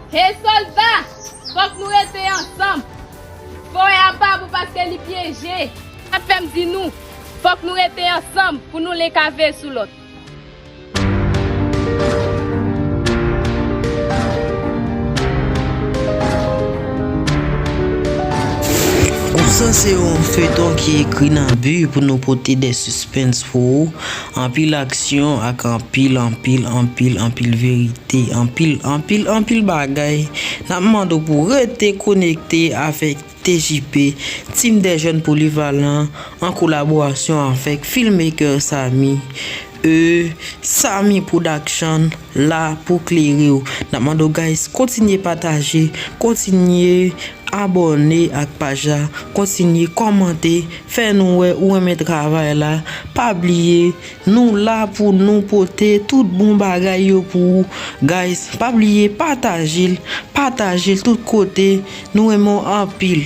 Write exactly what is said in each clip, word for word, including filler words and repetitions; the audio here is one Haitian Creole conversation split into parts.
Hey sòlda, fòk nou rete ansanm. Forè a pa bon paske li pyeje. Sa fè m di nou, fòk nou rete ansanm pou nou len ka veye sou lòt. Oubsan se yon feyton ki ekri nan bi pou nou pote de sispens pou ou, anpil aksyon ak anpil, anpil, anpil, anpil verite, anpil, anpil, anpil bagay. N ap mande w pou w rete konekte avèk T J P, Team des Jeunes Polyvalents, an kolaborasyon avèk filmmaker Samy, e Samy Production la pou klere w. N ap mande w, guys, kontinye pataje, kontinye abòne ak paj la, kontinye kòmante, fè nou wè ou renmen travay la. Pa bliye, nou la pou nou pote tout bon bagay yo pou ou. Guys, pa bliye pataje l, pataje l tout kote. Nou renmen w anpil.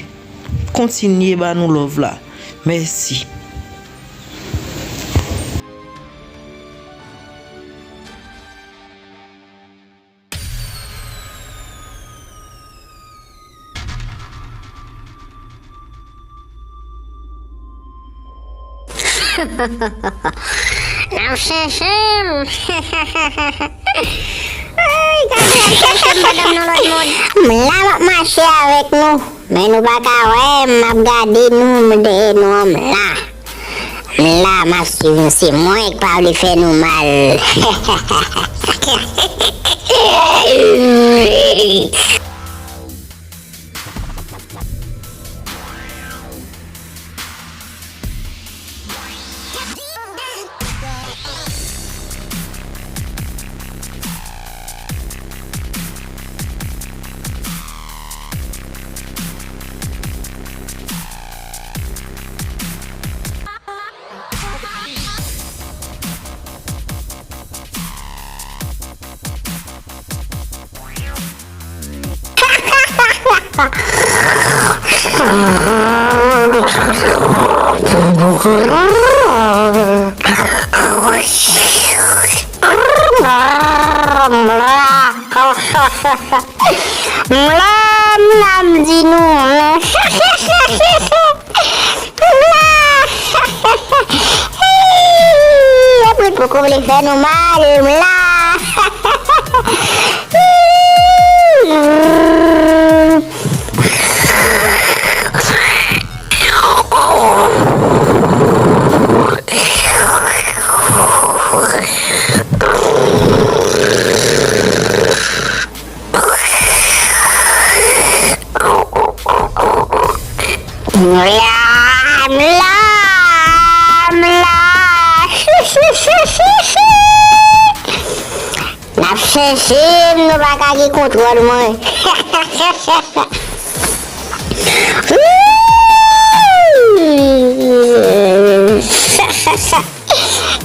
Kontinye ba nou love la. Mèsi. N ap chèche m. Ay, gade, n ap chèche m pandan m nan lòt mond. M la, m ap mache avèk nou. Men nou pa ka wè m, m ap gade nou, m dèyè nou an, m la. M la, m ap swiv nou, se mwen k pa vle fè nou mal. M la, m la, m di nou. M la. Apre l poko vle fè nou mal, m la. M la, m la, m la. N ap chèche m, nou pa ka gen kontwòl mwen.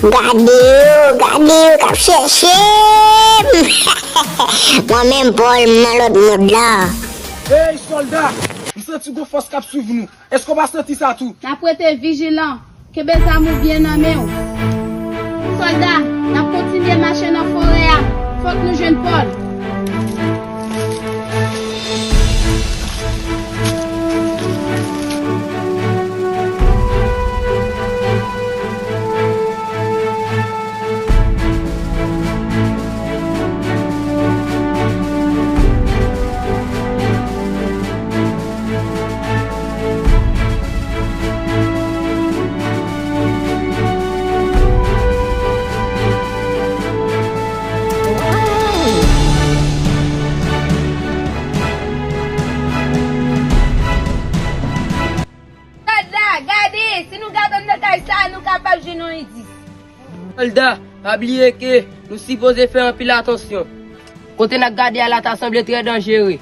Gade yo, gade yo k ap chèche m. Mwen menm, Pòl, m nan lòt mond la. Ey, sòlda! M santi gon fòs k ap swiv nou. Èske w pa santi sa tou? N ap rete vijilan. Kenbe zam ou byen nan men w. Sòlda, n ap kontinye mache nan forè a. Fòk nou jwenn Pòl. Sòlda, gade, si nou gade anndan kay sa a, nou kapab jwenn yon endis. Sòlda, pa bliye ke nou sipoze fè anpil atansyon. Kote n ap gade a la ta sanble trè danjere.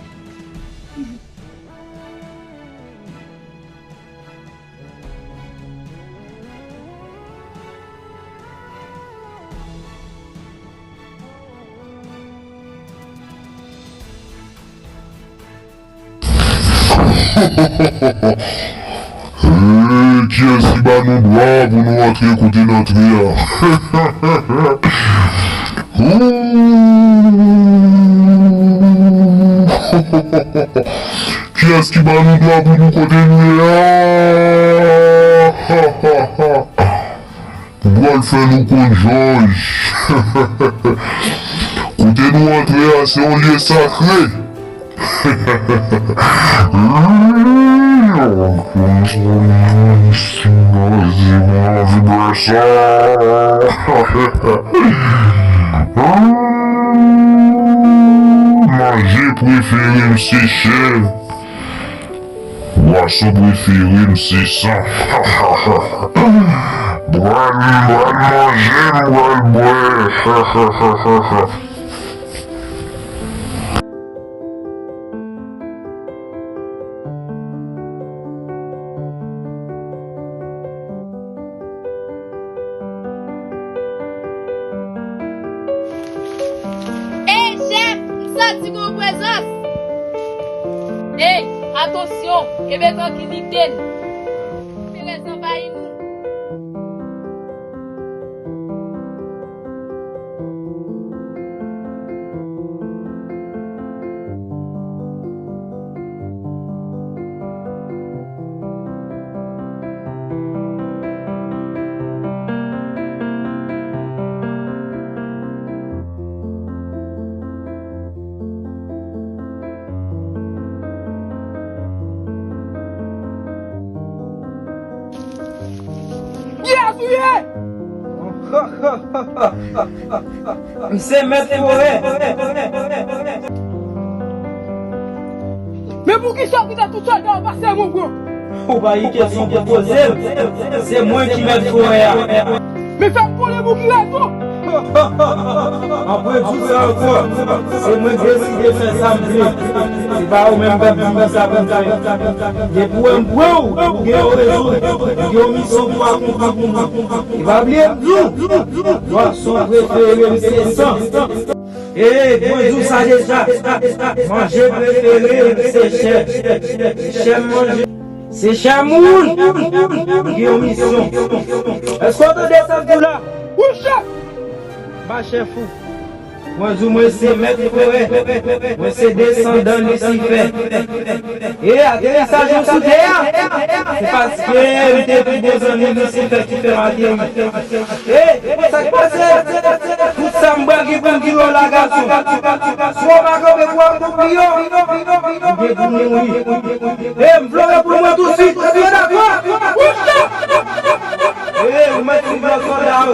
Hey, kiyès ki ba nou dwa pou nou antre kote n antre a? Ooh. Kiyès ki ba nou drapo pou kote nou ye a? M pral fè nou konn Jòj. Kote nou antre a, se yon lye sakre. Manje prefere m se chè. Bwason prefere m se san. M pral, m pral manje, m pral bwè. Ey, chèf, m santi gon prezans. Ey, atansyon, kenbe trankilite n. Perèz anvayi nou. Kiyès ou ye? M se mèt forè. Men poukisa w kite tout sòlda w pase mwen pran? Ou pa gen kesyon pou poze m. Se mwen ki mèt forè a. Men fè m konnen pou ki rezon. Anpwen di w sa ankò. Se mwen k deside fè sa m vle. Se pa ou menm k ap di m kisa pou m fè. Depi w wè m pran w, ou gen yon rezon. Ou gen yon misyon pou akonpli pou mwen. E pa bliye m di w, bwason prefere m se san. E, mwen di w sa deja. Manje prefere m se chè. Chè m manje. Se chè moun ki yon misyon. Èske w tande sa m di w la? Wi, chèf! M pa chèf ou. Mwen di w mwen se mèt forè. Mwen se desandan Lisifè. E aterisaj mwen sou tè a, se paske m te pi bon zanmi Lisifè ki fè m ateri. E, sa k pase? Tout sa m bral gen pou m di w la, gason. Si w pa kanpe pou w akonpli yo, m gen pou m mouri. E, m vle w reponn mwen tousuit. Èske w dakò? E, ou mèt fin bò sòlda yo.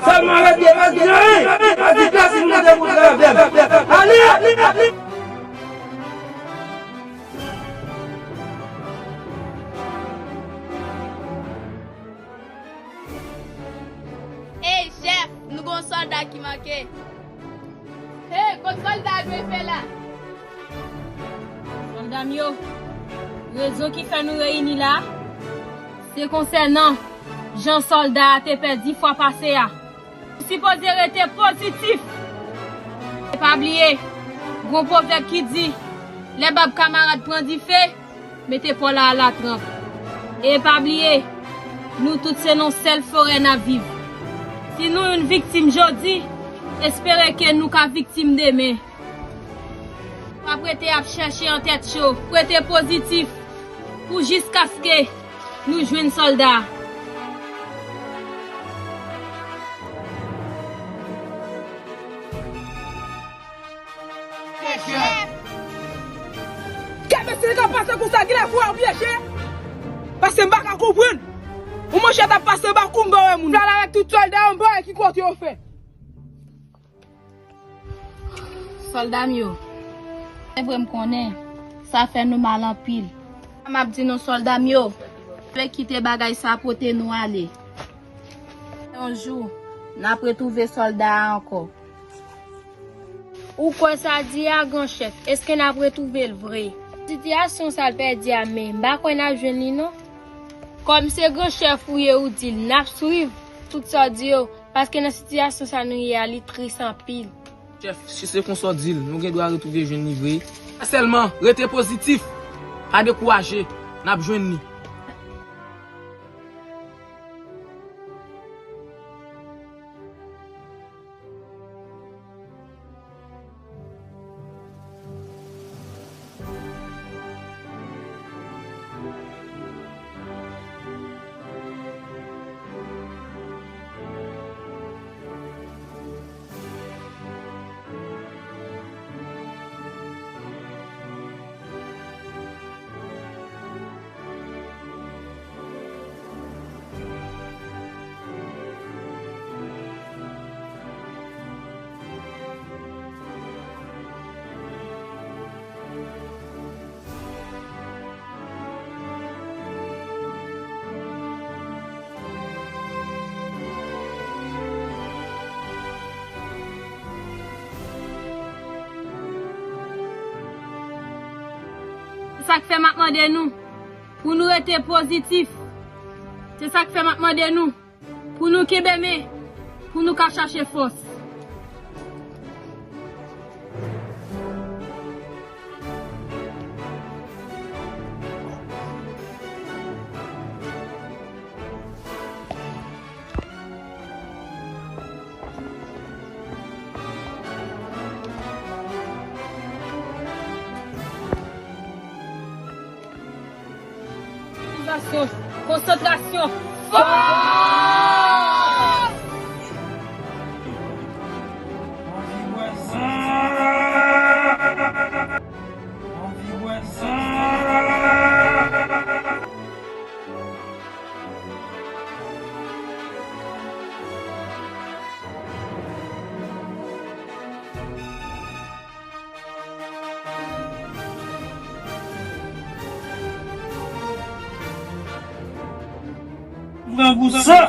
Sèlman rete, pa di anyen. Pa di pèsonn mande pou travay avè m. Ale! Ey, chèf, nou gon sòlda ki manke. Hey, kot sòlda a dwe fè la? Sòlda m yo, rezon ki fè nou reyini la, se konsènan jan sòlda a te pèdi fwa pase a. Ou sipoze rete pozitif. E pa bliye, gon pwovèb ki di, lè bab kamarad pran dife, mete pòl la a latranp. E pa bliye, nou tout se nan sèl forè n ap viv. Si nou youn viktim jodi, espere ke nou ka viktim demen. Pa p rete ap chèche an tèt cho, rete pozitif pou jiskaske nou jwenn sòlda. Kèt mesye, sa k ap pase konsa, genlè fò w ap pyeche. Paske m pa ka konprann. Yon manchèt ap pase anba kou m pa wè moun. Pral avèk tout sòlda yo, m pa wè ki kote yo fè. Sòlda m yo, se vre m konnen, sa fè nou mal anpil. M ap di nou sòlda m yo, pa vle kite bagay sa pote nou ale. Yon jou, n ap retwouve sòlda a ankò. Ou kwè sa di a, gran chèf? Èske n ap retwouve l vre? Sitiyasyon sa l pèdi a, men m pa kwè n ap jwenn li non. Kòm se gran chèf ou ye, ou di l, n ap swiv tout sa w di yo, paske nan sitiyasyon sa nou ye a, li tris anpil. Chèf, si se konsa w di l, nou gen dwa retwouve jwenn li vre. Sèlman, rete pozitif, pa dekouraje, n ap jwenn li. Sa k fè m ap mande nou pou nou rete pozitif. Se sa k fè m ap mande nou pou nou kenbe men, pou nou ka chache fòs. Konsantrasyon, konsantrasyon, fòs! Pran gou san.